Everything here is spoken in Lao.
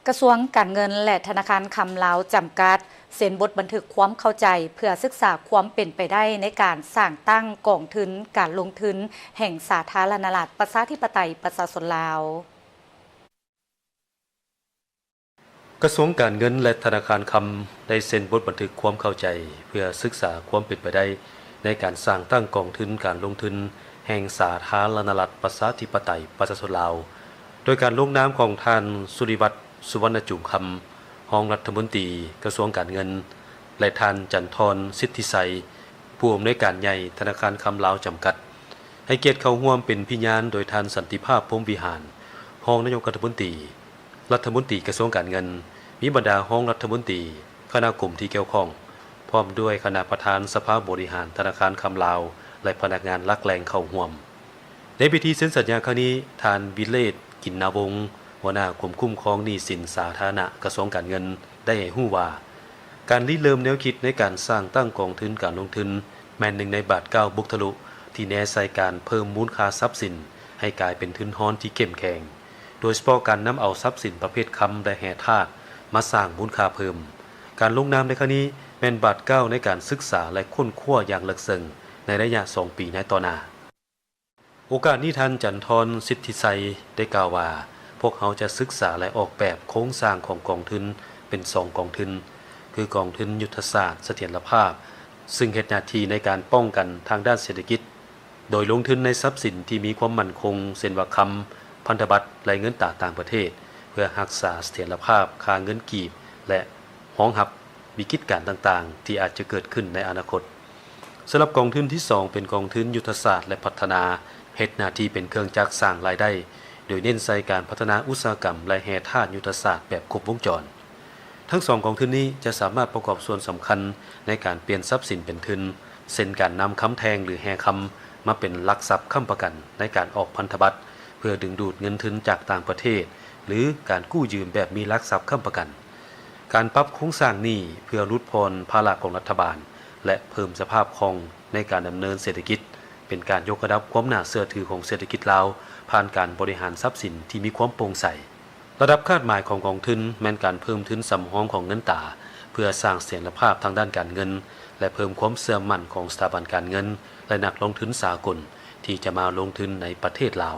ກະຊວງການເງິນ ແລະ ທະນາຄານຄຳລາວ ຈຳກັດ ເຊັນບົດບັນທຶກຄວາມເຂົ້າໃຈ ເພື່ອສຶກສາຄວາມເປັນໄປໄດ້ໃນການສ້າງຕັ້ງກອງທຶນການລົງທຶນແຫ່ງສາທາລະນະລັດ ປະຊາທິປະໄຕ ປະຊາຊົນລາວ. ກະຊວງການເງິນ ແລະ ທະນາຄານຄຳ ໄດ້ເຊັນບົດບັນທຶກຄວາມເຂົ້າໃຈ ເພື່ອສຶກສາຄວາມເປັນໄປໄດ້ໃນການສ້າງຕັ້ງກອງທຶນການລົງທຶນແຫ່ງສາທາລະນະລັດ ປະຊາທິປະໄຕ ປະຊາຊົນລາວ ໂດຍການລົງນາມຂອງທ່ານ ສຸລິວັດ ສຸວັນນະຈູງຄຳ ຮອງລັດຖະມົນຕີກະຊວງການເງິນ ແລະ ທ່ານ ຈັນທອນ ສິດທິໄຊ ຜູ້ອຳນວຍການໃຫຍ່ທະນາຄານຄຳລາວ ຈຳກັດ ໃຫ້ກຽດເຂົ້າຮ່ວມເປັນພິຍານໂດຍທ່ານ ສັນຕິພາບ ພົມວິຫານ ຮອງນາຍົກລັດຖະມົນຕີ, ລັດຖະມົນຕີກະຊວງການເງິນ, ມີບັນດາຮອງລັດຖະມົນຕີ, ຄະນະກົມທີ່ກ່ຽວຂ້ອງ ພ້ອມດ້ວຍຄະນະປະທານສະພາບໍລິຫານທະນາຄານຄຳລາວ ແລະ ພະນັກງານຫຼັກແຫຼ່ງເຂົ້າຮ່ວມ. ໃນພິທີເຊັນສັນຍາຄັ້ງນີ້, ທ່ານ ວິເລດ ກິນນາວົງ ຫົວໜ້າກົມຄຸ້ມຄອງໜີ້ສິນສາທາລະນະ ກະຊວງການເງິນ ໄດ້ໃຫ້ຮູ້ວ່າ ການລິເລີ່ມແນວຄິດໃນການສ້າງຕັ້ງກອງທຶນການລົງທຶນ ແມ່ນໜຶ່ງໃນບາດກ້າວບຸກທະລຸທີ່ແນໃສ່ການເພີ່ມມູນຄ່າຊັບສິນໃຫ້ກາຍເປັນທຶນຮອນທີ່ເຂັ້ມແຂງ, ໂດຍສະເພາະການນຳເອົາຊັບສິນປະເພດຄຳ ແລະ ແຮ່ທາດມາສ້າງມູນຄ່າເພີ່ມ. ການລົງນາມໃນຄັ້ງນີ້ແມ່ນບາດກ້າວໃນການສຶກສາ ແລະ ຄົ້ນຄວ້າຢ່າງເລິກເຊິ່ງໃນໄລຍະສອງປີໃນຕໍ່ໜ້າ. ໂອກາດນີ້ທ່ານ ຈັນທອນ ສິດທິໄຊ ໄດ້ກ່າວວ່າ, ພວກເຮົາຈະສຶກສາ ແລະ ອອກແບບໂຄງສ້າງຂອງກອງທຶນເປັນສອງກອງທຶນ, ຄືກອງທຶນຍຸດທະສາດສະຖຽນລະພາບ ຊຶ່ງເຮັດໜ້າທີ່ໃນການປ້ອງກັນທາງດ້ານເສດຖະກິດ ໂດຍລົງທຶນໃນຊັບສິນທີ່ມີຄວາມໝັ້ນຄົງ ເຊັ່ນວ່າຄຳ, ພັນທະບັດ ແລະ ເງິນຕາຕ່າງປະເທດ ເພື່ອຮັກສາສະຖຽນລະພາບຄ່າເງິນກີບ ແລະ ຮອງຮັບວິກິດການຕ່າງໆທີ່ອາດຈະເກີດຂຶ້ນໃນອະນາຄົດ. ສຳລັບກອງທຶນທີສອງເປັນກອງທຶນຍຸດທະສາດ ແລະ ພັດທະນາ, ເຮັດໜ້າທີ່ເປັນເຄື່ອງຈັກສ້າງລາຍໄດ້ ໂດຍເນັ້ນໃສ່ການພັດທະນາອຸດສາຫະກຳ ແລະ ແຮ່ທາດຍຸດທະສາດແບບຄົບວົງຈອນ. ທັງສອງກອງທຶນນີ້ຈະສາມາດປະກອບສ່ວນສຳຄັນໃນການປ່ຽນຊັບສິນເປັນທຶນ, ເຊັ່ນ ການນຳຄຳແທ່ງ ຫຼື ແຮ່ຄຳມາເປັນຫຼັກຊັບຄ້ຳປະກັນໃນການອອກພັນທະບັດ ເພື່ອດຶງດູດເງິນທຶນຈາກຕ່າງປະເທດ ຫຼື ການກູ້ຢືມແບບມີຫຼັກຊັບຄ້ຳປະກັນ. ການປັບໂຄງສ້າງນີ້ເພື່ອຫຼຸດຜ່ອນພາລະຂອງລັດຖະບານ ແລະ ເພີ່ມສະພາບຄ່ອງໃນການດຳເນີນເສດຖະກິດ, ເປັນການຍົກລະດັບຄວາມໜ້າເຊື່ອຖືຂອງເສດຖະກິດລາວ ຜ່ານການບໍລິຫານຊັບສິນທີ່ມີຄວາມໂປ່ງໃສ. ລະດັບຄາດໝາຍຂອງກອງທຶນແມ່ນການເພີ່ມທຶນສຳຮອງຂອງເງິນຕາ ເພື່ອສ້າງສະຖຽນລະພາບທາງດ້ານການເງິນ ແລະ ເພີ່ມຄວາມເຊື່ອໝັ້ນຂອງສະຖາບັນການເງິນ ແລະ ນັກລົງທຶນສາກົນທີ່ຈະມາລົງທຶນໃນປະເທດລາວ.